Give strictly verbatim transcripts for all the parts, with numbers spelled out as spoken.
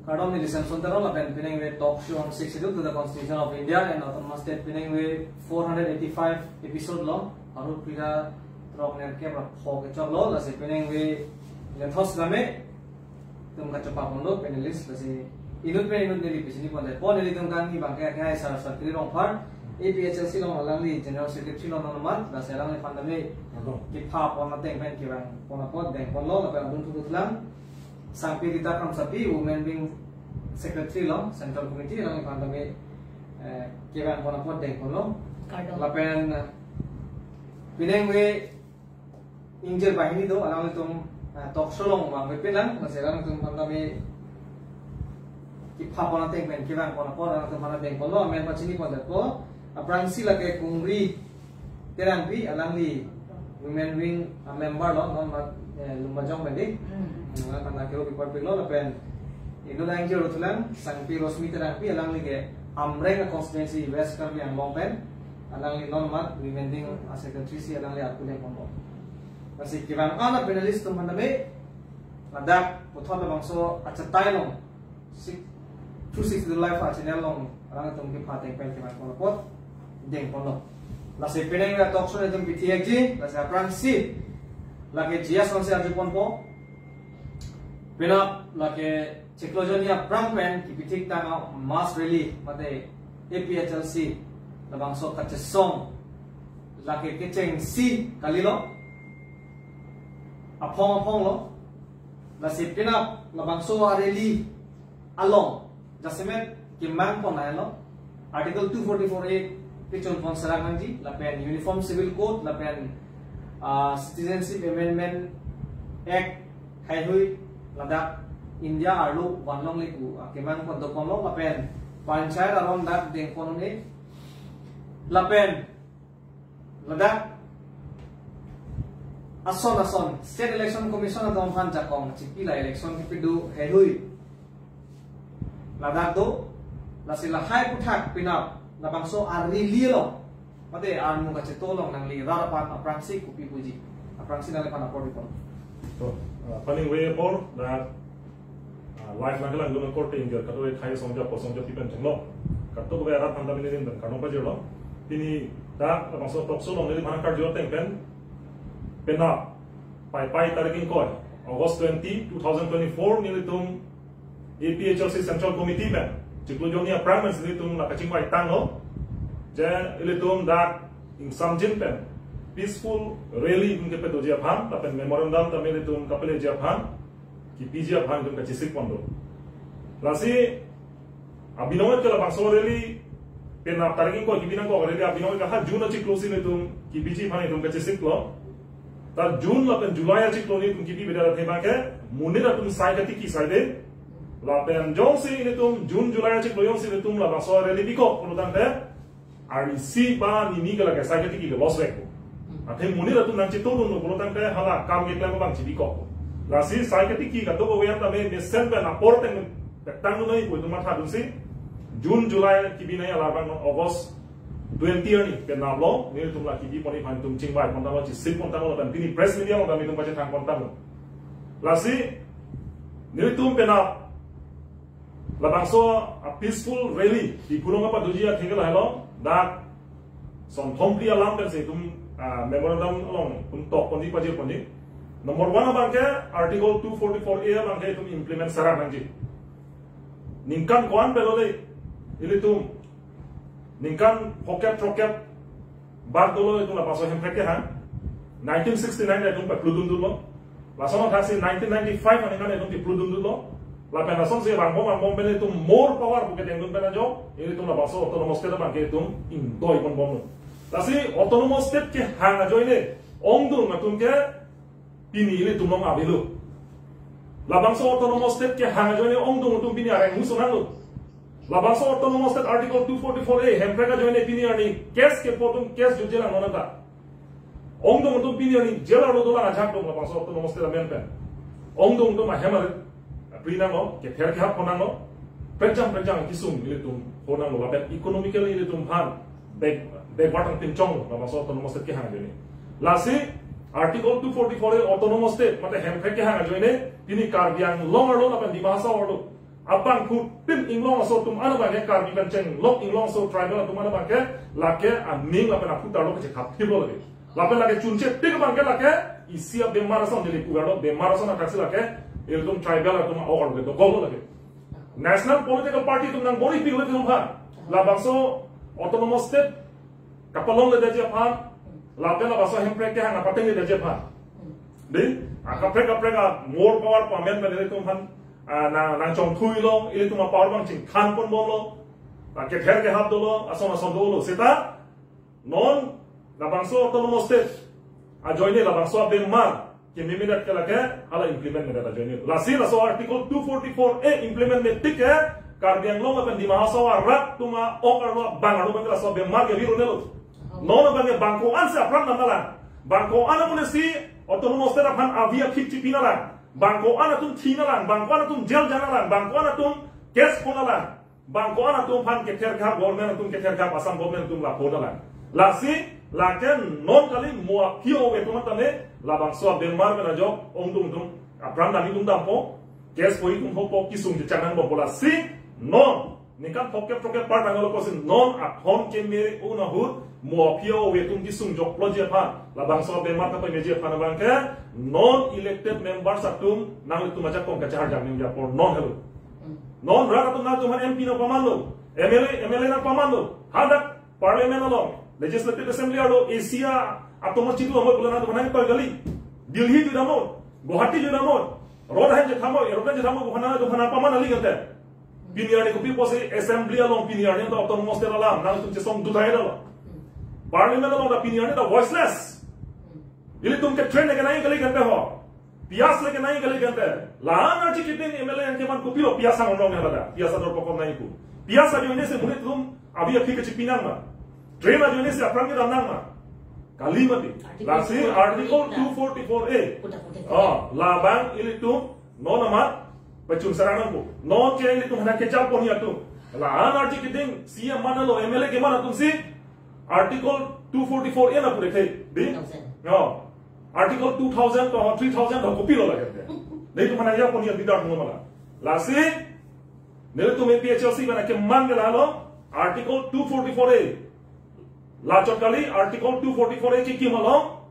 Kardom, neli Samson Teron lapen penang ave talk show on Sixth Schedule to the Constitution of India and Autonomous State, penang ave four hundred eighty-five episode lo, aru pira throk nerkep ra pho kechok lo, lasi penang ave lethos lame tum kachepapon lo panelist, lasi inut pen inut neli pachini pondet po. Nelitum kangni abang ke akhai Sar Sartri Rongphar, A P H L C along alangli General Secretary lo non mat, lasi alangliphan tame Kardom. Kepha pon ateng pen kevang pon apot dengpon lo, lapen adun thuthulang Sangpi Rita Kramsapi, Women Wing Secretary lo, Central Committee, alangliphan tame, eh, kevang pon apot dengpon lo. Kardom. Lapen, eh, penang ave ingjir banghini do, alanglitum, eh, talk show along vangve pinlang, lasi alanglitum aphan tame kepha pon ateng pen kevang pon apot alanglitum aphan dengpon lo, amen pachini pondet po. Aphrangsi lake Kungri Terangpi, alangli Women Wing a member lo, non mat, eh, Lumbajong pen dei. Hmm. Hmm, alangliphan ta kero kepar pik lo, lapen inut angjir thulang Sangpi Rosmi Terangpi, alangli ke Amreng a constituency West Karbi Anglong pen, alangli non mat Women Wing a secretary si alangli arpu dengpon lo. Lasi kevang ala panelist atum aphan tame ladak puthot labangso achetai along six, two sixty live a channel along alanglitum kepha ateng pen kevang pon apot dengpon lo. Lasi penang ave talk show nelitum pithiekji, lasi aphrangsi lake G S onsi arju ponpo. Penap lake chiklo jonni aphrang pen kipithik tang a mass rally mate A P H L C labangso kachesong lake kechengsi kalilo, aphong aphong lo. Lasi penap labangso a rally along jasemet kemang pon lahenlo, Article two forty-four A kechun pon serak nangji, lapen Uniform Civil Code, lapen, ah, Citizenship Amendment Act haihui ladak India arlo vanlongle pu, ah, kemang pon dokoklo, lapen panchayat aron dak dengpon un-e, lapen ladak ason ason State Election Commission atum aphan jakong chipi la election kepi do haihui ladak do, lasi lahai aphuthak penap labangso a rally along mate armu kacheto along nangli rat aphan aphrangsi kopi puji, aphrangsi nangliphan apor dipon. To, ah, penang ave apor dak, ah, live nangkelang dun korte ingjir kadokave akhai asong apo asong api pen chenglo. Kadokave arat aphan tame neli ning kardom pajirlo. Pini dak labangso talk show along neliphan karju ateng pen, penap Paipai tarik ingkoi, August twenty, two thousand twenty-four, nelitum A P H L C Central Committee pen chiklo jonni aphrang pen si nelitum la kachingvai tanglo. Je ilitum dak ingsamjin pen peaceful rally itum kepadoji aphan, lapen memorandum tame ilitum kapeleji aphan, kipiji aphan itum kachesik pon do. Lasi abinong ke labangso rally penap tarik ingkoi kipi nangkok rally abinong ke ha June achiklo si nelitum kipiji aphan itum kachesik lo. Ta June lapen July achiklo nelitum kipi beda athe abang ke monit atum sai katiki saide. Lapen jongsi nelitum June July achiklo jongsi nelitum labangso rally pikok pulo tangte arnisi ba nini ke lake sai katiki ke loss vek. Athe monit atum nangcheto dunlo pulo tangte hala kam keklem abang chibikok. Lasi sai katiki kadokave tame mesen pen apor teng pektang dunoi pu itum matha dunsi June July kipi nai alar abang August twenty arni penaplo, nelitum la kipi pon aphan itum chingvai pon tanglo, chesik pon tanglo, lapen pini press media along tame itum pachethang pon tanglo. Lasi nelitum penap labangso a peaceful rally di pulong apa doji atheke lahelo, dak son thomphli alam pen si itum, ah, memorandum along itum tok ponji pajir ponji. Number one abang ke Article two forty-four A abang ke itum implement serak nangji. Ningkan ko-an pen lo le, ilitum ningkan phokep throkep bak dolo itum labangso hemprek kehang. Nineteen sixty-nine itum peplu dundunlo. Lason thaksi nineteen ninety-five aningkan itum keplu dundunlo. Lapen lasonsi vangbom vangbom pen itum more power pu kedeng dun pen ajo, ilitum labangso autonomous state abang ke itum ingdoi ponbomlo. Lasi autonomous state kehang ajoine ongdung atum ke pini ilitum along avelo. Labangso autonomous state kehang ajoine ongdung atum pini areng musunanglo. Labangso autonomous state Article two forty-four A hemprek ajoine pini arni case kepo atum case jutje lang nonta. Ongdung atum pini arni jail arlo dolang ajak dong labangso autonomous state amen pen. Ongdung atum ahem arit pri nanglo, kether kehap pon nanglo, pejang pejang kisung ilitum ho nanglo, lapen economically ilitum aphan back, backward ang pinchong labangso autonomous state kehang ajoine. Lasi Article two forty-four A autonomous state mate hemprek kehang ajoine pini Karbi Anglong arlo lapen Dima Hasao arlo Abangphutin inglong aso atum an abangke, Karbi pen chenglok inglong aso tribal atum an abangke, lake aning lapen aphu tarlo kachethap thiplo lake. Lapen lake chunche tik abangke lake isi abemar ason, neli pugarlo bemar ason athaksi lake ilitum tribal atum a-or ke dokoklo lake. National political party atum nangbor-i piklo ilitum aphan. Labangso autonomous state kapalongledetji aphan, lapen labangso Hemprek kehang apatengledetji aphan. Dei, akaprek kaprek a-more power pamen pen ilitum aphan, ah, nang, nangchongthui long, ilitum a-power abang chingthan ponbomlo. Lake kether kehap dolo, ason ason dolo. Seta non labangso autonomous state ajoine labangso abemar kememedet ke lake hala implement medet ajoine. Lasi laso Article two forty-four A implement me tik ke Karbi Anglong lapen Dima Hasao arat atum a-ok arlo abang arlo abangke laso abemar ke virunelo. Non abangke bang ko-an si apran damnanglang. Bang ko-an amonit si autonomous state aphan avi akhik chipinanglang. Bang ko-an atum thinanglang, bang ko-an atum jail jananglang, bang ko-an atum case ponanglang. Bang ko-an atum aphan kether kehap, government atum kether kehap, Assam government atum lapu dalan. Lasi, lake non kali, mo aphi ove atum tame, labangso abemar pen ajok ongdung atum apran dani dung dampo, case po-i atum hopo, kesung chechak nangbompo. Lasi non ningkan throkkep throkkep par tanglo pusi non athon keme un ahut mo aphi ove atum kesung jokloji aphan, labangso abemar kapameji aphan abangke non elected members atum nanglitum ajakong kachaharjang nangji apor non helo. Non rat atum nangtum aphan M P nangpamanlo, M L A, M L A nangpamanlo. Hadak Parliament along, Legislative Assembly arlo, A C atum chitu amo pulo nangtum aphan nangtoi kali. Delhi jui damnon, Guwahati jui damnon, road ahem chethapnon, aeroplane chethapnon, pu aphan nangtum aphan nangpaman kali kante. Pini arni kopi pusi Assembly along pini arni ta autonomous state alam nangtum chesong dutai dolo. Parliament along ta pini arni ta voiceless. Ilitum ke train leke nangji kali kante ho. Pias leke nangji kali kante. La-an arji keding M L A yang keman kopilo pias ang rong yang ada. Pias ador pokok nangji pu. Pias ajoine si monit atum avi akhik kachipinang ma. Train ajoine si apran kedam nang ma. Kali mati. Article Lasi two forty-four Article A. two forty-four A. Puta puta. Oh, labang ilitum non amat pachun sarang nangpo. Non ke ilitum hadak kejapon atum. La-an arji keding C M manlo M L A keman atum si Article two forty-four A na pure the, di? Two thousand. No. Article two thousand to three thousand to kopilo lake. Nelitum aphan nangjaponji abidar mo mala. Lasi, nelitum A P H L C pen keman ke lalo, Article two forty-four A. Lachot kali, Article two forty-four A kekim along,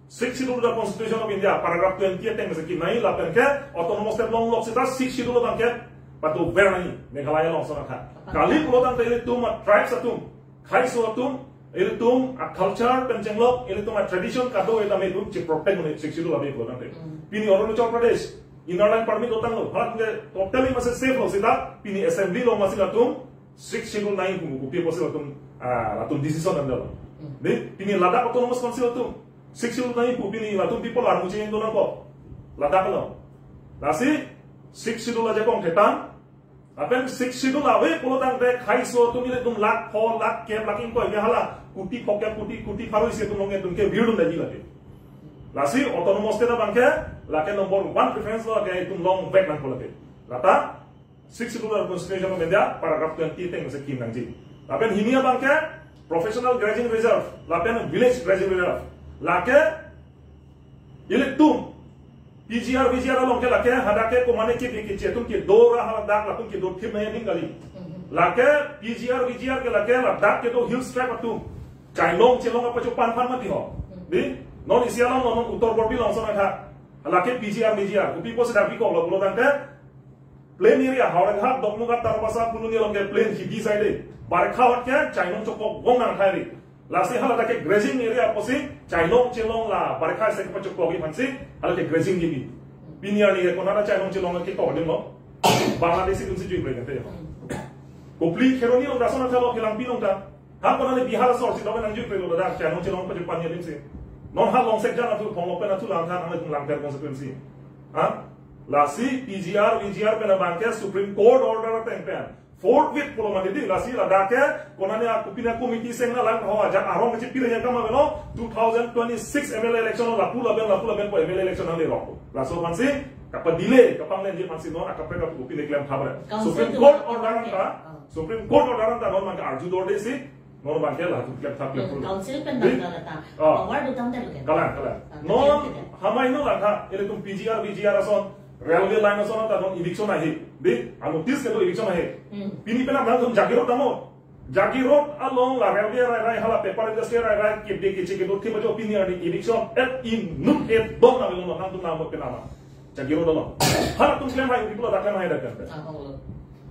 Sixth Schedule of the Constitution of India, paragraph twenty ateng si kekim nangji lapen ke autonomous state longlok seta Sixth Schedule abangke patuver nangji, Meghalaya along ason atha. Kali pulo tangte ilitum a-tribes atum, khaiso atum, ilitum a-culture pen chenglok, ilitum a-tradition kado-an tame itum cheprotect un-e Sixth Schedule ave pulo tangte. Hmm. Pini Arunachal Pradesh, Inner Line Permit dotanglo, hadak ke totally masi safe lo seta, pini Assembly along masi latum, Sixth Schedule nangji pu kopi pusi latum, ah, latum decision an dalo. Hmm. Di, pini Ladakh Autonomous Council atum, Sixth Schedule nangji pu pini latum people armu cheng do nangkok. Ladakh along. Lasi, Sixth Schedule ajakong ketang. Lapen Sixth Schedule ave pulo tangte khaiso atum ilitum lakh pho, lakh kep, lakh ingkoi ke hala. Kuti phokep, kuti, kuti pharo isi atum along itum ke virdun daji lake. Lasi autonomous state abangke, lake number one preference lo lake itum longvek nangpo lake. Lata, Sixth Schedule of Constitution of India, paragraph twenty ateng si kekim nangji. Lapen hini abangke, professional grazing reserve, lapen village grazing reserve. Lake, ilitum, P G R, V G R along ke lake, hadak ke komane ke biki atum kedo ra haladak, latum kedo thip nangji aning kali. Lake, P G R, V G R ke lake, ladak kedo hill tribe atum. Chainong chelong apa chupan pan mati ho. Di, non isi along non Uttar Borbil along ason atha. Lake P G R, V G R, kopi pusi dak bikoklo pulo tangte, plain area, Howraghat, Dokmoka, Tarabasa, Phuloni along ke plain hibi side. Barekha ahut ke, chainong chokok bong nangthai ri. Lasi haladak ke grazing area pusi, chainong chelong la, barekha sek pachokok ipansi, hala ke grazing gibi. Pini arni ke konat chainong chelong ke to ding lo. Bangladeshi atum si jui bre kante. Kopili Kheroni along ason athalo Kelangpi along ta. Ha konane Bihar asor si dobe nangjui prelo da, chainong chelong pajupan adim si. Non ha longsek jan atu, ponglok pen atu lang tha, nanglitum langpher consequency. Ha? Lasi P G R, V G R pen abangke Supreme Court order ateng pen. Forthwith pulo mati di, lasi ladak ke, konane a kopine committee seng nanglang ho ajat arong kachipire yang kama belo, two thousand twenty-six M L A election lapu laben, lapu laben po M L A election nangle rok. Laso aphansi, kapadelay, kapanglenji aphansi non, akaprek kapu kopine klem thabre. Council Supreme to Court order order ta, ke. Ah. Supreme Court order ta non abangke arju dorde si, non abangke latum klem thap klem Hmm, prulu. Council pen Di? Bang kala ta. Ah. Power do tang tel ke. Kalang, kalang. Ah, Non, kalang, kalang. Hamai no lang tha, ilitum P G R, V G R ason, Railway line ason ta non eviction ahe. Dei, a notice kedo eviction ahe. Hmm. Pini penang nangtum Jagiroad tamo. Jagiroad along la railway rai rai hala paper industry rai rai kebe keche kedo thim ajo pini arni eviction et inut et dom na belong nangtum nang penama. Jagiroad along. Halatum klem hai people dak klem hai dak klem. Ah, oh.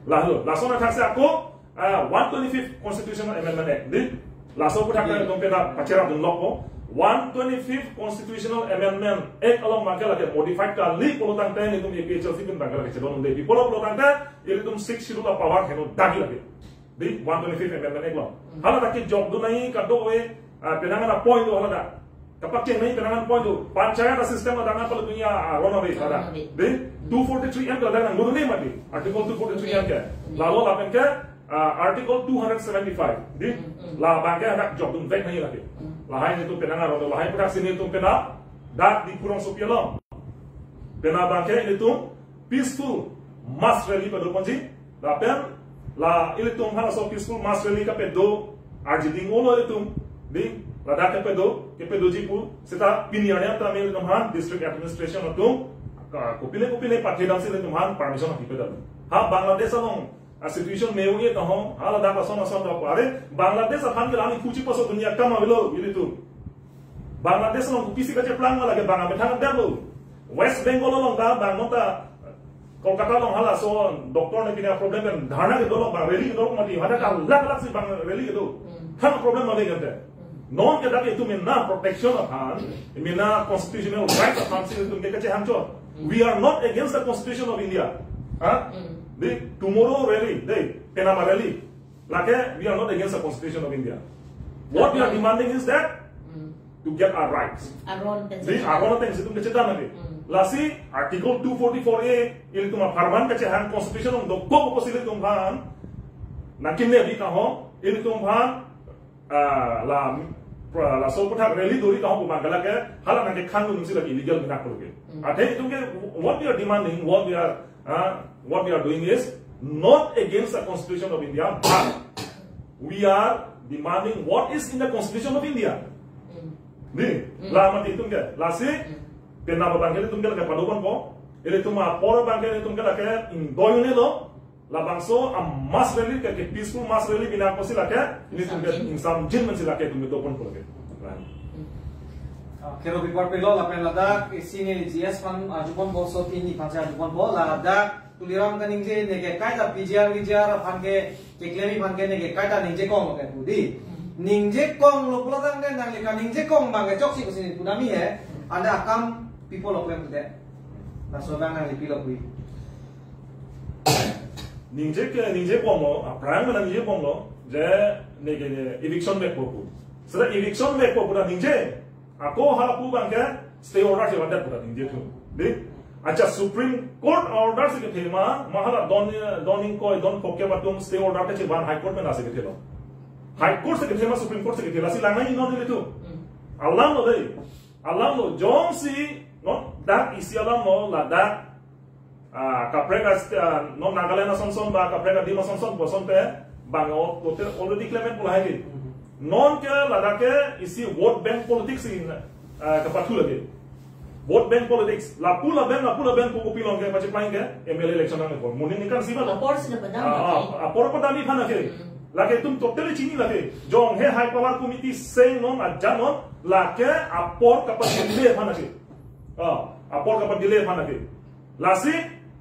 Lahelo, lason athak si ako, ah, one twenty-fifth Constitutional Amendment Act. Dei, laso aphuthak Hmm. nangtum pena pacherap dun lok po. One twenty-fifth Constitutional Amendment Act along mangke lake modified kali pulo tangte nelitum A P H L C pen tangke lake chedon dei. Pi apot pulo tangte, ilitum Sixth Schedule a power heno dagi lake. Dei, one twenty-fifth Amendment Act along. Hmm. Hala dak kejok dun nangji kadokave, ah, penang ana point do hala dak. Kapakcheng nangji penang ana point do. Panchayat a system ladak nangpale dunia, ah, aron ave hala dak. Aron ave. Dei, Hmm. two forty-three M ke ladak nang guru ne mati. Article two forty-three M ke. Hmm. Lahelo lapen ke, ah, Article two hundred seventy-five. Dei, Hmm, hmm. labang ke dak jok dunvek nangji lake. Hmm. Lahai nelitum penang aron do, lahai aphuthak si nelitum pena dak Diphu rongsopi along. Pena abangke nelitum peaceful mass rally pado ponji. Lapen la ilitum halaso peaceful mass rally kapedo arjiding olo ilitum. Dei, ladak kapedo, kapedoji pu. Seta pini arni anta ilitum aphan district administration atum, ka, kopine kopine pathedam si ilitum aphan permission api pedo. Ha Bangladesh along a situation me-ong-e tahong, hala dak ason ason dak pare, Bangladesh aphan ke la neli puji paso dunia akam avelo ilitum. Bangladesh along kopisi kacheplang ma lake bang amethang adap lo. West Bengal along ta bang nonta Kolkata along halaso doctor ne pine problem pen dharna kedo lo, bang rally kedo lo mati. Hadak ta lakh lakh si bang rally kedo. Hmm. Thang problem ma le kante. Hmm. Non ke dak itum mena protection aphan, mena constitutional right aphan si itum ke kachehangchot. Hmm. We are not against the Constitution of India. Ha? Hmm. Dei, tomorrow rally, dei, penama rally. Lake, we are not against the Constitution of India. What we are demanding is that Hmm. to get our rights. Aron ateng Dei, aron ateng si itum kachethan lake. Hmm. Lasi, Article two forty-four A, ilitum apharman kachehang Constitution along dokok pusi ilitum aphan nangkimne bi tahong, ilitum aphan, ah, la, pra, laso aphuthak rally dori tahong pu abangke lake, hala nangkekhang dun si lake illegal mena pulo ke. Hmm. Athe itum ke, what we are demanding, what we are, ah, what we are doing is not against the Constitution of India, but we are demanding what is in the Constitution of India. Hmm. Dei, Hmm. la mati itum ke, lasi, Hmm. penang abangke ilitum ke lake pado ponpo, ilitum apor abangke ilitum ke lake ingdoi un-elo, labangso a mass rally ke, ke peaceful mass rally bina pusi lake, nelitum ke Ingsamjin. Ingsamjin men si lake itum do ponpo lake. Nah. Hmm. Ah, kero bipor pilo lapen ladak isi neli G S aphan arju ponpo, so pini aphan si arju ponpo, ladak Tuliram kaningje neke kaita P G R V G R aphan ke keklem aphan ke neke kaita ningje kong lo ke pu dei. Hmm. Ningje kong lo pulo tangte nangli kaningje kong abangke choksi kosi pu nami he. Anda akam people of them today. Laso abang nangli pilo pu. Ningje ke, ningje kong lo, aphrang mena ningje kong lo, je neke eviction vekpo pu. Seta eviction vekpo pu ta ningje. Ako ha pu abangke stay order chevandet pu ta ningje thu. Dei? Acha Supreme Court order si kethe ma, ma hala don, don ingkoi, don phongo atum stay order kechevan High Court mena si kethe lo. High Court si kethe ma, Supreme Court si kethe, lasi lang nangji non ilitum. Hmm. Alam lo dei. Alam lo jongsi, non, dak isi alam lo, ladak ah, kaprek as, ah, non Nagaland asonson ba kaprek adim asonson pu asonte bang o tote already claimant pu lahai ke. Mhm. Non ke ladak ke isi vote bank politics in, ah, kapathu lake. Vote bank politics. Lapu laben, lapu laben pu kopilong ke pachiplang ke M L A election nangpo. Moning ningkan si ba lo. Apor si na padam Ah, lake. Ah, apor padam aphan lake. Hmm. Lake itum totally chini lake. Jong he high power committee seng non ajan non lake apor kapadile aphan lake. Ah, apor kapadile aphan lake. Lasi,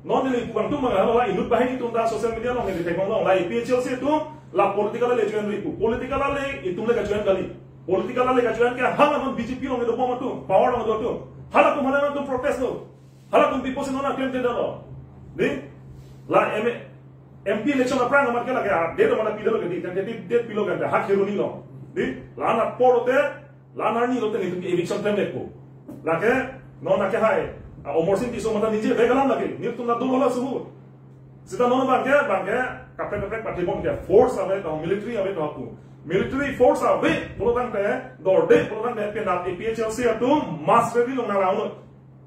non neli pu abang atum mangha la inut banghini atum ta social media along neli theklong long, la A P H L C atum, la political ale join ri pu. Political ale itum le ka-join kali. Political ale ka-join ke hala non B J P along do bom atum, power along do atum. Halatum hala non atum protest lo. Halatum people si non aklem te do lo. Dei? La M A, M P election aphrang amat ke lake, ah, date amat pilo ke dei, kan date, date pilo kan, ha Kheroni along. Dei? La-an apor te, la-an arni lote nelitum ke eviction klemvekpo. Lake, non lake hai, ah, Amarsing Tisso mata ningje vek alam lake, nelitum la dolo la suhu. Seta non abangke, abangke, kaprek kaprek pathibom ke, force ave to, military ave to pu. Military force ave, pulo tangte, dorde, pulo tangte, penap A P H L C atum, mass rally along nang ra-un.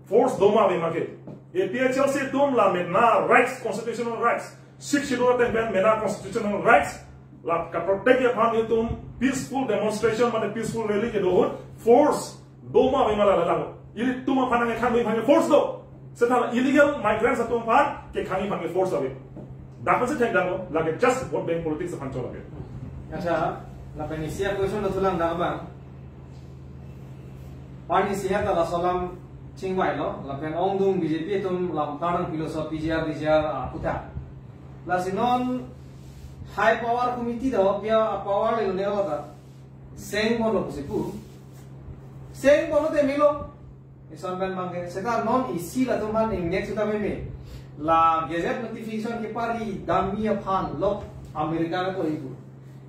Force doma ave make. A P H L C atum la mena rights, constitutional rights. Sixth Schedule ateng pen mena constitutional rights. La ka-protect aphan itum peaceful demonstration mane peaceful rally kedo ahut force doma ave ma la ladak. Ilitum aphan nangkethan dun aphan force do. Seta illegal migrants atum aphan kekhangji aphan ke force ave. Dak pensi thekdamlo, lake just vote bank politics aphan chot lake. Accha, lapen isi a-question dothulang dak abang. Arnisi heta laso alam chingvailo, lapen ongdung B J P atum lam karang philosophy P G R, V G R, ah, puta. Lasi non high power committee do, pia a-power le lo ne lo ta. Seng bono pusi pu. Seng bono te melo. Ison pen abangke, seta non isi latum aphan ingnek seta meme. La gazette notification kepari damji aphan lo America na ko ibu.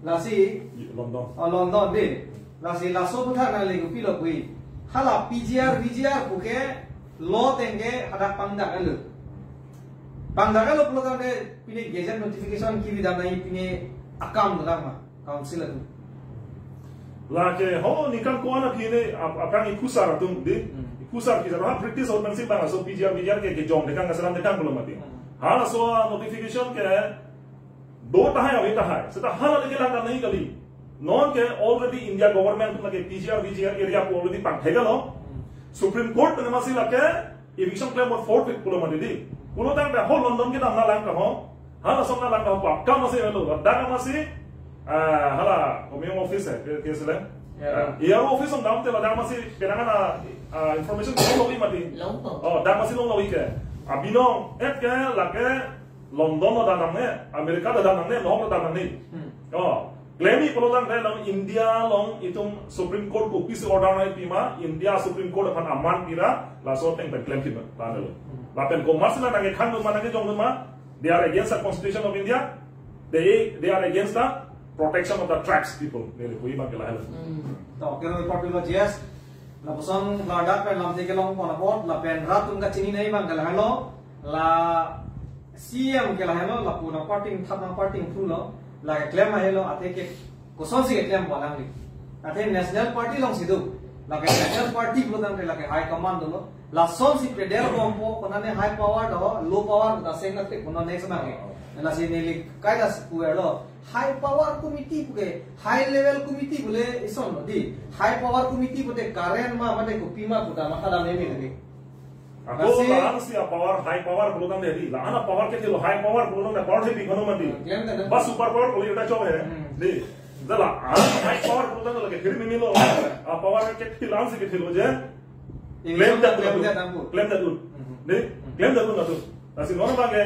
Lasi, London. Oh, London de. Lasi laso puthot nangle kopilo pu. Hala P G R, V G R puke law ateng ke hadak pangdak alo. Pangdak alo pulo tangte pine gazette notification kepi dam nangji pine akam do ma. Council atum. Lake ho ningkan ko-an aphi ne ap-, aphrang ikusar atum de. Hmm. Ikusar kisar ha British atum si bang laso P G R, V G R ke kejong dekang kaselam dekang pulo mati. Hmm. Halaso notification ke do tahai ave tahai. Seta hala leke langdam nangji kali. Non ke already India government atum lake P G R, V G R area pu already pangthek lo. Hmm. Supreme Court pen masi lake eviction klem bor forfeit pulo mati di. Pulo tangte ho London kedam nanglang ke ho. Hala ason nanglang ke ho pa. Kam masi lo. Dak masi, ah, hala, Home Office eh, ke, ke sila. Ya. Ah, A R O office on damte la dak masi penang ana, ah, information ke lo mati. Long po. Oh, dak masi long lo ke. Abinong, et ke lake London lo dam nangne, America lo dam nangne, Lahore lo dam nangne. Hmm. Oh, klemji pulo tangte along India along itum Supreme Court kopisi order nangpi ma, India Supreme Court aphan aman pira, laso ateng pen klemkit ma, tanglo. Hmm. Lapen komatsi la nangkethang ma nangkejong ma, they are against the Constitution of India, they, they are against the protection of the tribes people. Neli puji abangke lahelo. Hmm. To, kero report pilo G S. Lapuson ladak pen lamthe kelong pon apot, lapen rat atum kachini nangji abangke lahelo, la C M ke lahelo, lapu nangparting thap nangparting thulo, la keklem lahelo, athe ke kosonsi keklem po alangli. Athe National Party alongsi do, lake National Party pulo tangte lake high command dolo, lasonsi pedel bompo, konane high power do, low power do ta seng na thek, kono next abangke. Lasi neli kaita si puverlo, high power committee puke, high level committee pule ison lo di. High power committee pute current ma, mate kopi ma puta matha dam neme lagi. Ako lasi la-an si a-power, high power pulo tangte di. La-an a-power kethelo, high power pulo tangte power thepi kono mati. Klem ta na. Ba super power pulo ta chok he. Hmm. Di. Dala an high power pulo tangte lake phir mimi lo. A-power kethelo, la-an si kethelo je. Klem ta klem ta tampu. Klem ta dun. Hmm. Di. Hmm. Klem ta dun ta dun. Lasi non abangke,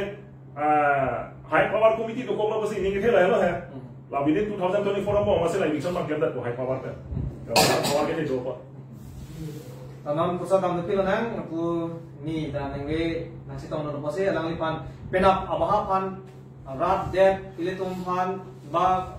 ah, high power committee dokoklo pusi ning kethelo he. Hmm. La within two thousand twenty-four angbong masi la eviction abang klemdet ko high power pen. Hmm. Ya, high power kethelo pa. Tanon pusa tam pilo nang, pu ni ta nangve nangchetong non pusi alangliphan penap abaha aphan rat det ilitum aphan ba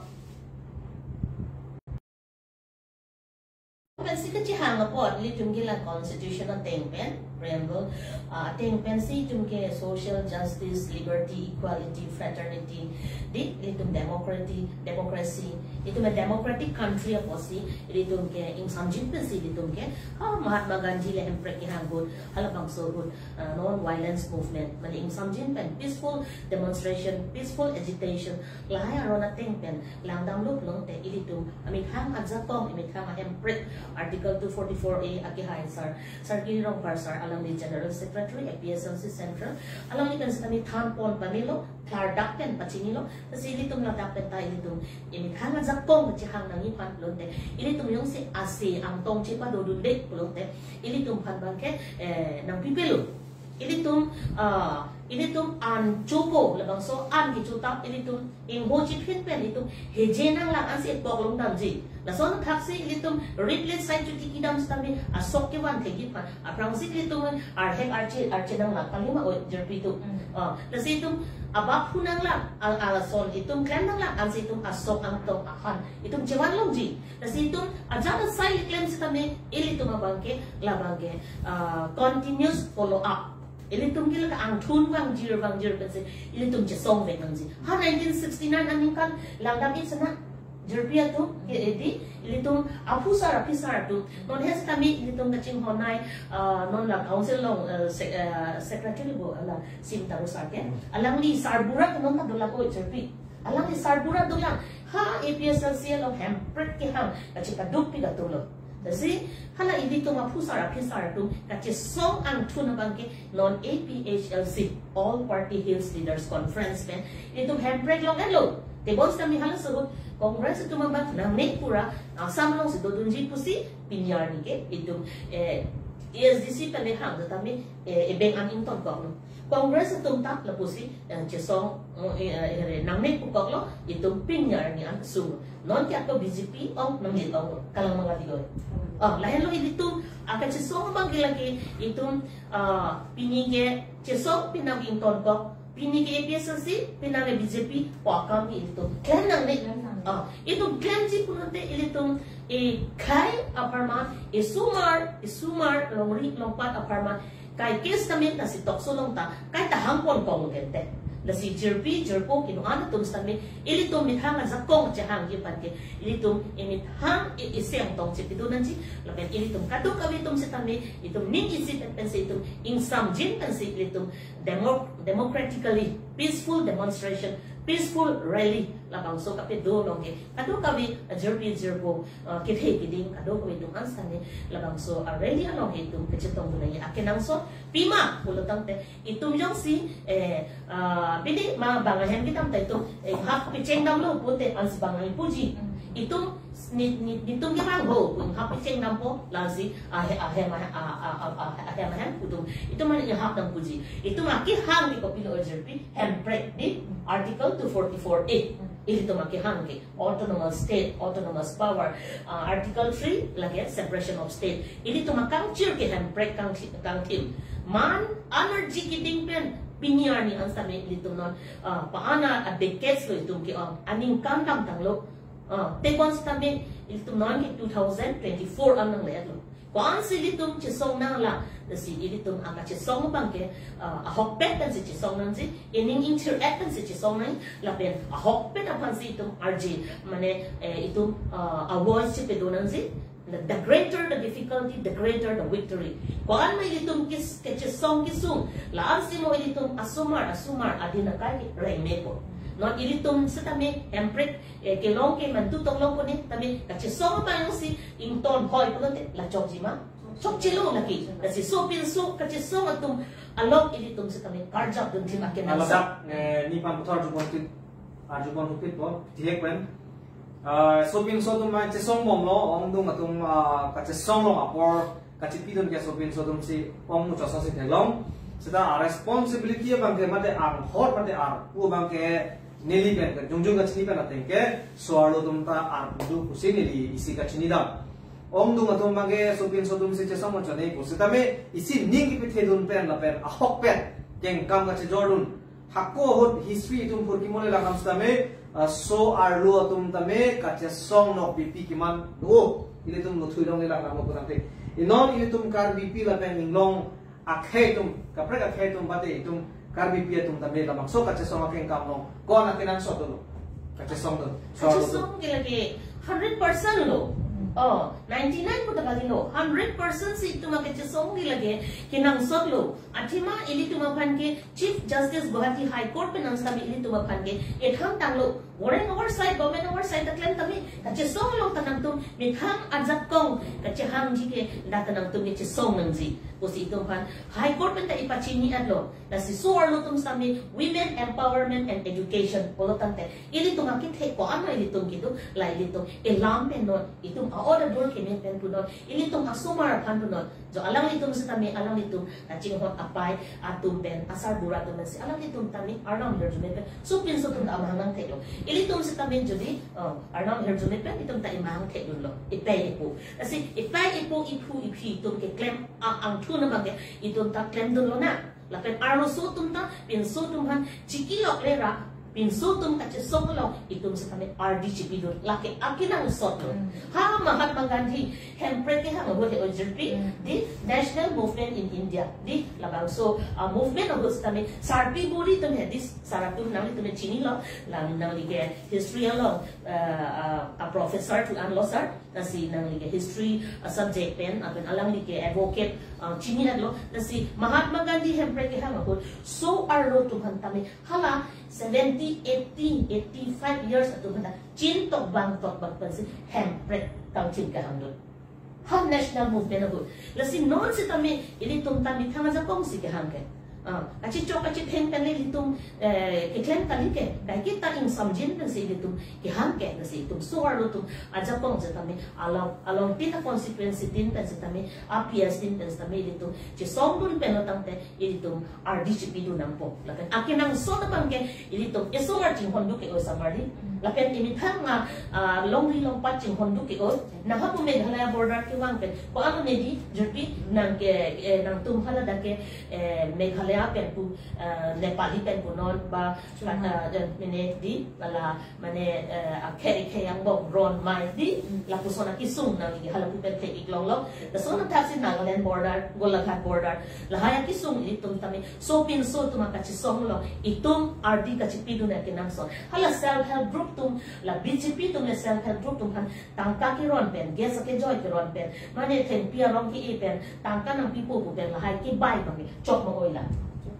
pensi kachehang apot ilitum ke la constitution ateng pen, preamble, ah, ateng pensi itum ke social justice, liberty, equality, fraternity, di ilitum democracy, democracy, itum a democratic country apotsi ilitum ke ingsamjin pensi ilitum ke, ah, Mahatma Gandhi le hemprek kehang ahut, halabangso ahut, ah, non-violence movement, mane ingsamjin pen peaceful demonstration, peaceful agitation, lahai aron ateng pen langdamlo pulote ilitum amethang ajakong, amethang ahemprek Article two forty-four A akehai sir, Sir Kiri Rongphar sir, alangli General Secretary A P H L C Central, alangli pen sitame than pon pamelo, klardak pen pachinilo, lasi ilitum ladak pen ta ilitum amethang ajakong kachehang nangji aphan pulote, ilitum jongsi ase angtong chepadodunde pulote, ilitum aphan abangke, eh, nangpipelo. Ilitum, ah, ilitum an chopo, labangso an kecho ta, ilitum ingho chiphin pen ilitum heje nanglang ansi epok longdamji. Lason thaksi ilitum rit let sai chuti kedam sitame asok kevan thekji aphan. Aphrangsi ilitum arhek arche, arche nanglang kalima o jirpi tu. Hmm. Ah, lasi itum abaphu nanglang, al-, alason itum klem nanglang, ansi itum asok angtong aphan itum chevan longji. Lasi itum ajat asai klem sitame ilitum abangke, labangke, ah, continuous follow up. Ilitum ke lake angthun vangjir vangjir pensi ilitum chesong vek nangji. Ha nineteen sixty-nine aningkan langdam-ik sena jirpi atum ke edi ilitum aphusar aphisar atum. Non he sitame ilitum kachinghon nei, ah, non la council along, eh, se-, eh, secretary bo la Sim Taro sir ke. Alangli sarbura ke non ta dola ko jirpi. Alangli sarbura dolang. Ha A P H L C along hemprek kehang kachepaduk pi katulo. Lasi hala ilitum aphusar aphisar atum kachesong angthun abangke non A P H L C, All Party Hills Leaders Conference pen ilitum hemprek longlo. Tebon sitame hala ahut Congress atum abang nangne pura Assam alongsi dodunji pusi pini arni ke itum eh, A S D C pen le hang tame eh, ebeng an ingtonkoklo. Congress atum ta lapusi eh, chesong eh, eh, eh, nangne pukoklo, itum pini arni an sung. Non ke ako B J P ong nangne ong kalang mangadi oi. Oh, lahenlo ilitum akachesong abangke lake itum ah, pini ke chesong pini nang ingtonkok, pini ke A P H L C, pini nang B J P, pu akam ke ilitum klem nangne. Klem nangne. Ah, itum klemji pulote ilitum eh, khei apharman, eh, sumar, eh, sumar longri longpat apharman, kai ke sitame lasi tokso along ta kaita hangponkoklo kente. Lasi jirpi jirpo kinu-an atum sitame ilitum methang ajakong chehangji aphan ke ilitum eh, methang eh, isi angtong chepidun nangji. Lapen ilitum kadokave atum sitame itum ning isi pen pensi itum ingsamjin pensi ilitum demo democratically peaceful demonstration, peaceful rally labangso kapidun along ke kadokave ajirpi jirpo eh, kethe kiding kadokave atum an sitame labangso a rally along ke itum kachetongdun nangji akenangsot pima pulo tangte itum jongsi eh, ah, bini ma bang ahem kedam ta itum eh, hak pecheng damlo pulote ansi bang ahem puji. Itum ni ni nitum ke bang ho pun hak pecheng dampo lasi ahe ahem ah, ah, ah, ah, ah, ahem ahem itum itum mane hak dam puji. Itum akehang ke kopilo ajirpi hemprek di Article two forty-four A. Ilitum akehang ke autonomous state, autonomous power, uh, Article three lake separation of state. Ilitum akangchir ke hemprek kangthi- kangthim. Man energy kiding pen pini arni an sitame ilitum non uh, pa-an a decades lo itum ke uh, aningkan damtanglo. Uh, tebon sitame ilitum non ke two thousand twenty-four an nangle-etlo. Ko-ansi ilitum chesong nanglang, lasi ilitum akachesong abangke uh, ahokpet pensi chesong nangji, ining ingthir-et pensi chesong nang, lapen ahokpet aphansi itum arje, mane eh, itum uh, a voice chepidun nangji. The greater the difficulty, the greater the victory. Ko-an ma ilitum kis kachesong kesung, la-ansi mo ilitum asomar asomar adin akai ke rengmepo. Non ilitum sitame hemprek eh, kelong ke mantu toklong kone tame kachesong abangsi ington hoi pulote la chokji ma? Chokchelo lake. Lasi sopinso kachesong atum along ilitum sitame karjap dunthim akenangsot. Ladak eh, nephan puthot arjupon pit, arjupon pit po, tihek pen. Ah, sopinso atum ma chesong bomlo, ongdung atum ah, kachesong long apor kachepidun ke sopinso atumsi ong muchot aso si theklong. Seta a responsibility abangke mate anghor mate arpu abangke neli pen ke jongjong kachini pen ateng ke so-arlo atum ta arpu do pusi neli isi kachini dam. Ongdung atum abangke sopinso atumsi chesong muchot ne pu sitame isi ning kepethedun pen lapen ahokpet kengkam kachejordun. Hako ahut history itum phurkimo le lakam sitame ah, so-arlo atum tame kachesong nokbepi keman do. Ilitum nuthui long le lakam lo kutangte. Inon ilitum Karbipi lapen inglong akhei atum, kaprek akhei atum bate itum Karbipi atum tame labangso kachesong akengkam long ko-an akenangsot dolo? Kachesong do. So-arlo atum. Kachesong ke lake hundred percent lo. Oh, ninety-nine puta kalilo. Hundred percent si itum akachesong ke lake kenangsot lo. Athema ilitum aphan ke Chief Justice Guwahati High Court pen nang sitame ilitum aphan ke etham tanglo. Warrant oversight, government oversight ta klem tame kachesong along ta nangtum methang ajakong kachehangji ke dak ta nangtum kachesong nangji pusi itum aphan High Court pen ta ipachini-etlo. Lasi so-arlo atum sitame women empowerment and education pulo tangte ilitum akethe ko-an ma ilitum kedo, la ilitum elam pen non, itum a-order dur keme pen punon, ilitum asomar aphan punon. Jo alanglitum sitame alanglitum kachinghon apai atum pen, asarbura atum pensi alanglitum tame arnam hirjume pen sopinso atum ta amahang nangtheklo. Ilitum sitame jodi uh, arnam hirjume pen itum ta imahang thekdunlo, ipei ipo. Lasi ipei ipo, iphu iphi itum keklem a-angthun abangke itum ta klemdunlo na. Lapen arloso atum ta pinso atum aphan chikilok le ra, pinso atum kachesong along itum sitame ardi chipidun, lake akenangsotlo. Hmm. Ha Mahatma Gandhi hemprek kehang ahut he ojirpi, hmm, the national movement in India, the labangso a movement ahut sitame sarpi buri atum he, the sar atum nanglitum chinilo, lang nangli ke history along uh, uh, a professor thu anlo sir. Lasi nangli ke history uh, subject pen, lapen alangli ke advocate uh, chini-etlo. Lasi Mahatma Gandhi hemprek kehang ahut so-arlo atum aphan tame hala seventy, eighty, eighty-five years atum aphan ta chin tokbang tokbang pensi hemprek kangchin kehangdun. Ha national movement ahut. Lasi non sitame ilitum ta methang ajakong si kehang ke. Ah, kachechok kachetheng pen le ilitum, eh, keklem kali ke. Kaike ta ingsamjin pen si ilitum kehang ke. Lasi itum so-arlo atum ajakong sitame along, along tin a constituency tin pen sitame, a P S tin pen sitame ilitum chesongdun pen lo tangte ilitum ardi chepidun nangpo. Lapen akenangsot abang ke ilitum eso-ar chinghon duk ke-oi samar di. Lapen imethang a, ah, longri longpat chinghon duk ke-oi. Nanghapu Meghalaya border kevang pen ko-an ne di, jirpi nang ke, eh, nangtum haladak ke, eh, Meghalaya pen pu, eh, Nepali pen pu non ba, Chuma. Kata, eh, mene di, lala, mane, eh, akhei khei angbong ron mai di, Hmm. lapuson akesung nangli halapu pen thek-ik longlo. Lason athak si Nagaland border, Golaghat border. Lahai akesung ilitum tame sopinso atum kachesonglo. Itum ardi kachepidun akenangsot. Hala self help group atum, la B J P atum le self help group atum aphan tangka keron pen, gas akejoi keron pen, mane thengpi arong ke-e pen, tangka nangpipo pu pen lahai kebai abang ke chok ma-oi la.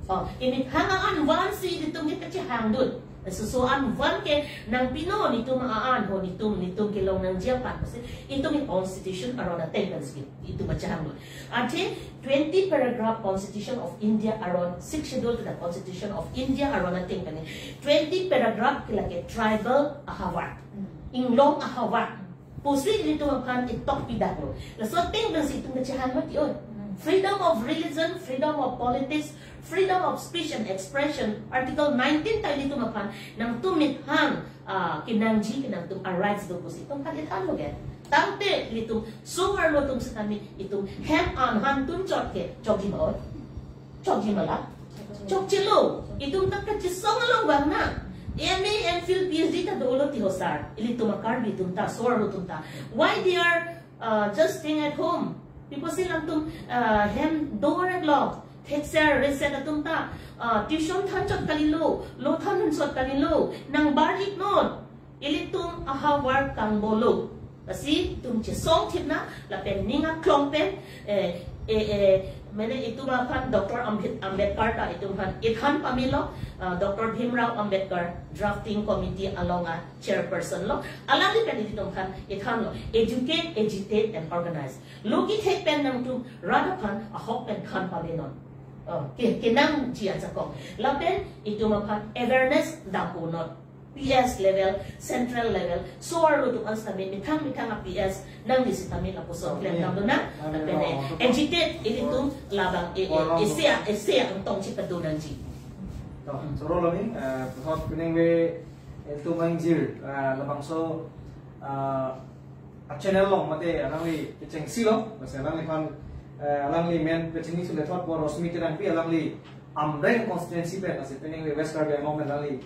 Oh, imethang a-an van si ilitum ke kachehangdun. Suso an van ke nangpinon itum a-an ho, itum, itum kelong nangji aphan pusi itum i constitution aron ateng pen si itum kachehangdun. Athe twenty paragraph Constitution of India aron, Sixth Schedule to the Constitution of India aron ateng pen twenty paragraph ke lake tribal ahavar, Hmm. inglong ahavar pusi ilitum aphan itok pidaklo. Laso ateng pen si itum kachehang mati oi. Hmm. Freedom of religion, freedom of politics, freedom of speech and expression, Article nineteen ta ilitum aphan nangtum methang, ah, kenangji kenangtum a rights do pusi itum aphan ithanlo ke. Tangte ilitum so-arlo atum sitame itum hem an han tun chot ke chokji ma-oi. Chokji ma la? Chokchelo. Itum ta kachesong along vang na. M A, M Phil, P H D ta dolo ti ho sar. Ilitum a Karbi atum ta, so-arlo atum ta. Why they are, uh, just staying at home? People say nangtum, uh, hem do-reklo. Thekser reset atum ta, uh, tuition than chot kalilo, lo than chot kalilo. Nang bar-ik non. Ilitum ahavar kangbolo. Lasi itum chesongthip na, lapen ning aklong pen, eh, eh, eh, mane itum aphan Doctor Ambed-, Ambedkar ta itum aphan ithan pamelo, ah, Doctor Bhimrao Ambedkar Drafting Committee along a chairperson lo. Alangli pen itum aphan ithanlo. Educate, agitate and organize. Lo kethek pen nangtum rat aphan ahok pen than pamenon. Oh, ke, kenangji ajakong. Lapen itum aphan awareness damponon. P S level, central level, so-arlo atum an sitame methang methang a P S nangji sitame lapuson Okay. klem damdun nang, Nang lapen nang eh, nang agitate ilitum labang eh, eh, Orang isi a, isi a angtong chipadun nangji. To, choro lo ni, eh, puthot pining ve, eh, itum angjir, eh, labangso, eh, a channel along mate alangli kechengsi lo, masi alangliphan, eh, alangli men kechengsi le thot bo Rosmi Terangpi alangli Amreng constituency pen, lasi pining West Karbi Anglong pen alangli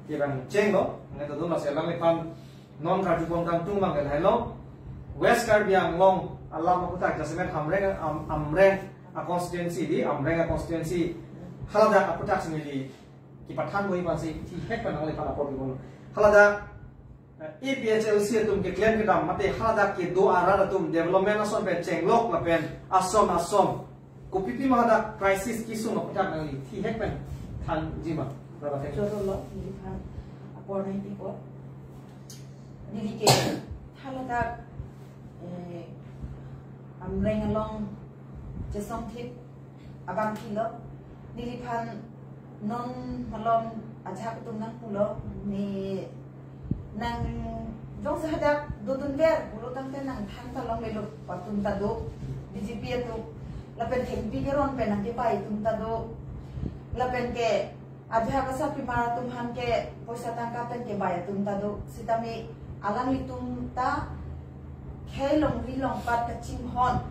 kevang chenglo, nangtum do, lasi alangliphan non karjupon kangtung abang ke lahelo. West Karbi Anglong alam aputhak jasemet Amreng, Am-, Amreng a constituency di, Amreng a constituency haladak aputhak si neli kepathan boi aphan si thihek pen nangliphan apor kibon. Haladak A P H L C atum keklem kedam mate haladak kedo arat atum development ason pen chenglok lapen ason ason kopipi ma hadak crisis kesung aputhak nangli thihek pen thanji ma? Brother, thank you. Choro lo, neliphan apor nangpipo. Neli ke haladak, eh, Amreng along chesongthip abang philo, neliphan non malom ajahak atum nangpulo, ne nang jongsi hadak dodunver pulo tangte nang than ta longlelo, atum ta do, B J P atum, lapen thengpi keron pen nangkebai atum ta do, lapen ke ajahak asapimar atum aphan ke poisa tangka pen kebai atum ta do, sitame alanglitum ta khei longri longpat kachinghon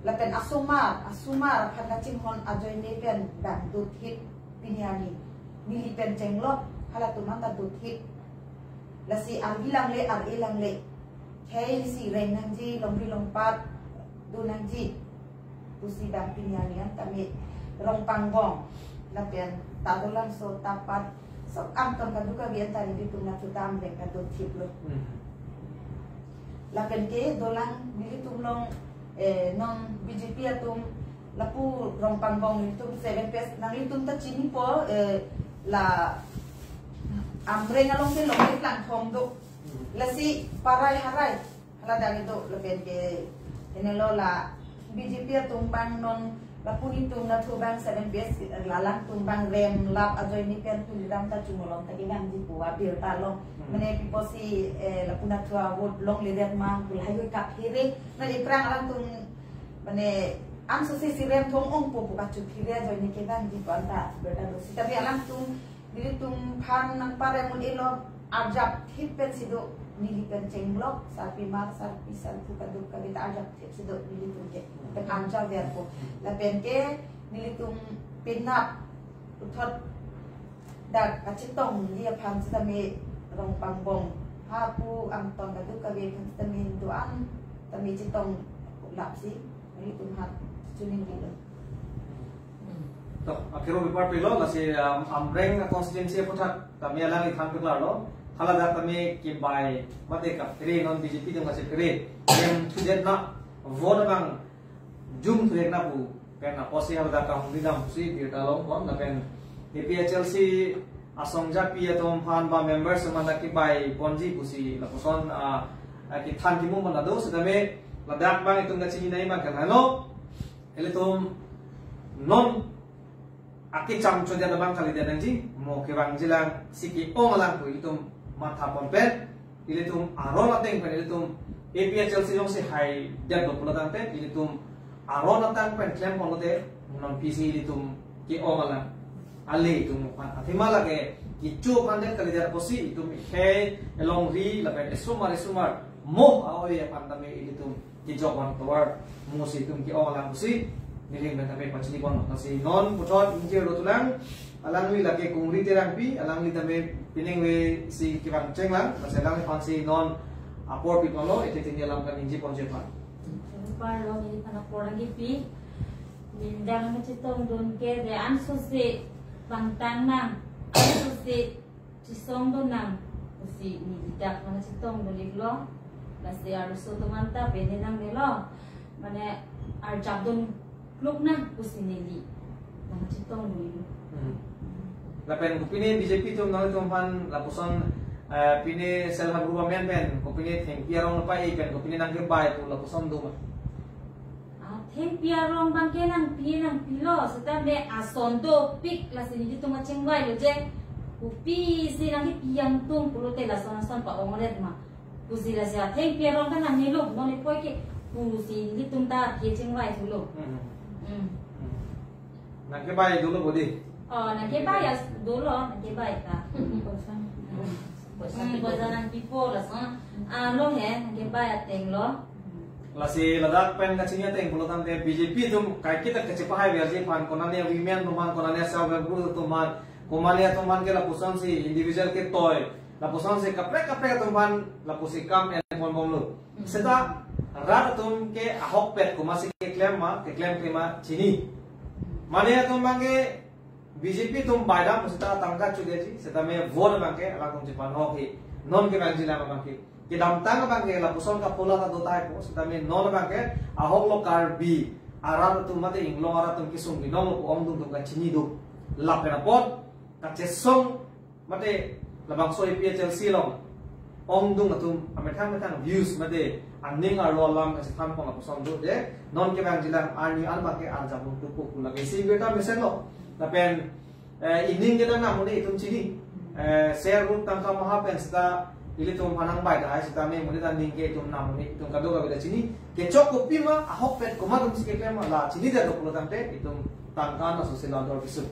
lapen asomar, asomar aphan kachinghon ajoine pen dang dothip pini arni. Neli pen chenglok halatum anta dothip. Lasi arvi langle, ar-e langle. Khei si reng nangji, longri longpat do nangji pusi dang pini arni an tame Rongpangbong lapen ta dolangso ta pat sok angton kadokave anta nelitum nangtutam reng kadothiplo. Hmm. Lapen ke dolang nelitum along, eh, non B J P atum lapu Rongpangbong nelitum seven phase nanglitum ta chinipo, eh, la Amreng along ke longri langthom do. Hmm. Lasi parai harai Hala dari do lapen ke, ini lo la B J P atum abang non lapu netum nathu abang seven P S alangtum abang rem lap ajoine pen Tuliram ta chumolong ta kevangji pu abirta lo. Hmm. Mane pi pusi, eh, lapu nathu a-vote longledet ma pu lahai kap here. Na iprang alangtum mane ansosi si rem thong ongpo pu kachuk here ajoine kevangji pu anta birta lo. Sitame alangtum nelitum aphan nangparem un-elo, arjap thip pensi do, neli pen chenglok, sarpimar, sarpi, sarpo kadokave ta arjap thipsi do, nelitum ke pen arjap verpo. Lapen ke nelitum penap puthot dak kachetongji aphan sitame Rongpangbong hapu angton kadokave aphan sitame do-an tame chetong lapsi nelitum aphan chuning dilo. To, akero bipar pilo, lasi, um, Amreng constituency aputhak tame alangli than peklar lo. Hala dak tame kebai mate kaphere, non B J P atum kaphere, yang sujet na vote abang jum sujet na pu pen apotsi hala dak kahumri damsi birta longpon, lapen A P H L C asongjapi atum aphan ba members atum anta kebai ponji pusi lapuson, ah, ah, kethan kemung pon ta do, sitame ladak abang itum kachini nai abang ke lahai lo. Ilitum non akecham chodet abang kalidet nangji, mo kevangjilang si ke-ong alang pu ilitum matha pon pen, ilitum aron ateng pen, ilitum A P H L C jongsi haidet lo pulo tangte, ilitum aron ateng pen klem pon lote, non pisi ilitum ke-ong alang. Ale itum aphan athema lake kecho aphan det kalidet pusi itum ekhei elongri lapen esomar esomar mo a-oi aphan tame ilitum kejok van tovar mo si itum ke-ong alang pusi nelitum pen tame pachini pon. Lasi non puthot ingjir dotulang, alangli lake Kungri Terangpi, alangli tame pining ave si kevang chenglang, lasi alangli aphansi non apor pipon lo, ete tini alam kaningje ponji aphan. Parlo neliphan apor nangkepi, neli dak nangkachetongdun ke de ansosi vangtang nang, ansosi chesongdun nang pusi neli dak nangkachetongdun iklo. Lasi arloso atum anta pene nangnelo, mane arjapdun kluk nang pusi neli nangkachetongdun iklo. Hmm. Lapen kopine B J P atum nangtum aphan lapuson, eh, pine self help group amen pen kopine thengpi arong pa-i pen kopine nangkebai pu lapuson do ma? Ah, thengpi arong abang ke nangpi nangpilo, sitame ason dopik, lasi nelitum kachingvai lo je. Kopisi nangkepi jangtung pulote lason ason pa-ongret ma pusi, lasi athengpi arong ta nangnelo, non ipoi ke pusi nelitum ta kachingvai thulo. Hmm. Hmm. Hmm. Nangkebai dolo bodi? Oh, nangkebai as dolo, nangkebai ta. Hmm, poisa nangpipo lason. Ah, lo he, nangkebai ateng lo. Lasi ladak pen kachini ateng pulo tangte B J P atum kaiketa kachepahaverji aphan, konane women atum aphan, konane self help group atum aphan, komane atum aphan ke lapusonsi individual ketoi, lapusonsi kaprek kaprek atum aphan lapusi kam en ponbomlo. Hmm. Seta rat atum ke ahokpet komatsi keklem ma, keklem klem ma chini. Mane atum abang ke B J P atum baidam seta tangka chodetji, sitame vote abang ke alangtum chepanhok he. Non kevangjilang abang ke, kedamtang abang ke lapuson kapola ta do tahai po, sitame non abang ke ahok lo Karbi arat atum mate inglong arat atum kesung binong lo pu ongdung atum kachini do. Lapen apot kachesong mate labangso A P H L C along ongdung atum amethang methang views mate aning arlo alam kachethan pon lapuson do de, non kevangjilang arni an abang ke arjapdun kluk pu lake isi birta mesen lo. Lapen, eh, ining ke ta nang monit itum chini. Eh, ser rup tangka maha pen seta ilitum aphan nangbai tahai, sitame monit ta ning ke itum nang monit itum kadokave ta chini. Kechok kopi ma, ahokpet komat atumsi keklem ma, la chinidetlo pulo tangte itum tangka na sose la dor pisu.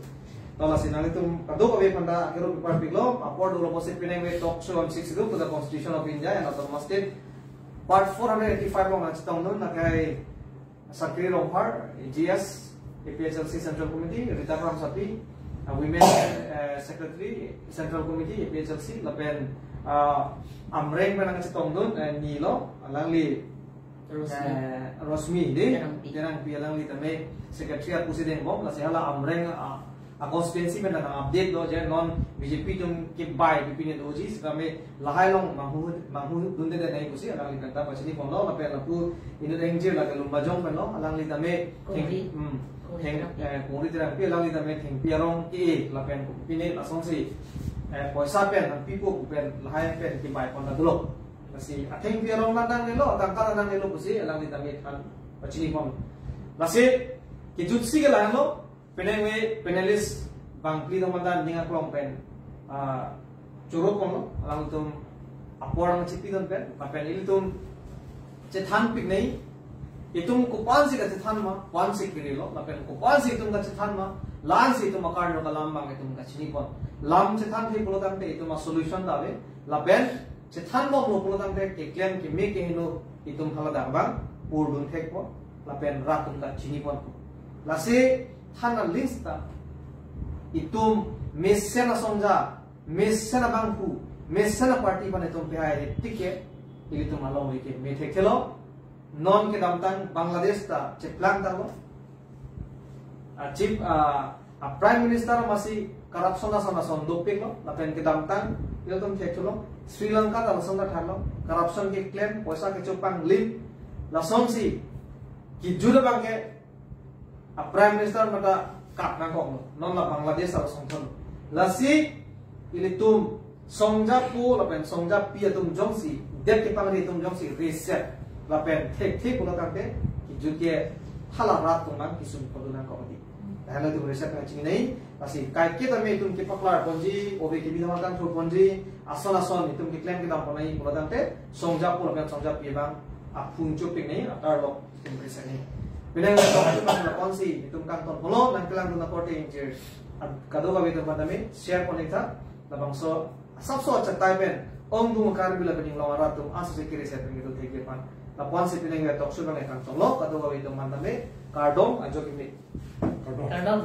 To lasi nanglitum kadokave aphan ta akero bipar piklo, apor dolo pusi pining ave talk show on six Schedule to the Constitution of India and Autonomous State, part four hundred eighty-five along nangchetongdun, lakai Sakri Rongphar, G S, A P H L C Central Committee, Rita Kramsapi, uh, Women, uh, Secretary, Central Committee, A P H L C, lapen, uh, Amreng pen nangchetongdun, uh, nilo, alangli, Rosmi. Eh, Rosmi, de? Terangpi. Terangpi alangli tame secretary aphan pusi dengbom, lasi hala Amreng, ah, a constituency pen nang update do je, non B J P atum kebai pipine doji, sitame lahai along manghu, manghu dunde de nai pusi, alangli pen ta pachini ponlo, lapen lapu inut engjir lake Lumbajong pen lo, alangli tame, Kongri. Theng-, hmm, Kongri theng-, Terangpi. Eh, Kongri Terangpi, alangli tame thengpi arong ke, lapen pine lasonsi, eh, poisa pen, pipo pen, lahai pen kebai pon ta dolo. Lasi athengpi arong nangnelo, atangka nangnelo pusi alangli tame than pachini pon. Lasi kejutsi ke lahelo, penang me panelist bangphli tong mata ning aklong pen ah, choro ponlo, alangtum apor nangchipidun pen, lapen ilitum chethan piknei, itum kopansi kachethan ma, kopansi kirilo, lapen kopansi itum kachethan ma, la-ansi itum akarlo kalam abang itum kachini pon. Lam chethan thek pulo tangte itum a-solution ta ave, lapen chethan bomlo pulo tangte keklem keme kehingno itum haladak abang purdun thek pon, lapen rat atum ta chini pon. Lasi than a-list ta itum mesen asongja, mesen abangphu, mesen aparty aphan itum pehai tike, ilitum alongri ke me thekthelo. Non kedamtang Bangladesh ta cheplang tanglo. A chief, a, a prime minister amatsi corruption ason ason dopiklo, lapen kedamtang ilitum thekthelo, Sri Lanka ta lason ta thanlo, corruption keklem, poisa kechopang lim, lasonsi kejut abang ke a prime minister mata kap nangkoklo, non la Bangladesh ta lason thanlo. Lasi ilitum songjapo lapen songjapi atum jongsi, det kepangri atum jongsi reset lapen thekthe pulo tangte, kejut ke hala rat atum abang kesung pon nangkok mati. Lahenlo itum reset nangchingnei, lasi kaike tame itum kepaklar ponji, ove kebidham akan thur ponji, ason ason itum keklem kedam ponnei pulo tangte, songjapo lapen songjapi abang aphung chopiknei, atarlok itum reset nei. Penang lapu abang lapuansi itum kangton ponlo, nangkelangdun akorte ingjir kadokave atum aphan tame share pon-ik tha, labangso asapso achatai pen ongdung Karbi lapen inglong arat atum asose kereset pen kedo thekji aphan. Lapuansi penang talk show abang kangtonlo, kadokave atum aphan tame kardom, ajo kimi. Kardom. Kardom.